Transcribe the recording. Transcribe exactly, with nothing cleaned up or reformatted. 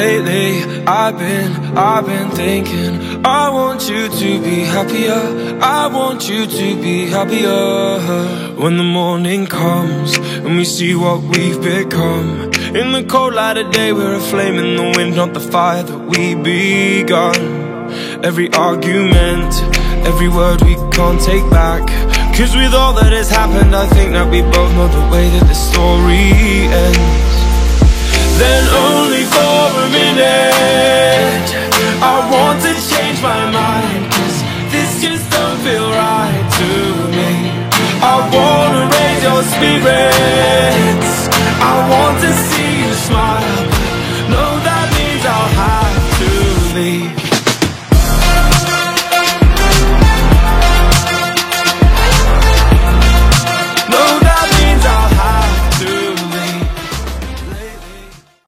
Lately, I've been, I've been thinking. I want you to be happier. I want you to be happier. When the morning comes and we see what we've become, in the cold light of day, we're a flame in the wind, not the fire that we begun. Every argument, every word we can't take back. Cause with all that has happened, I think that we both know the way that the story ends. Then only for a minute, I want to change my mind. Cause this just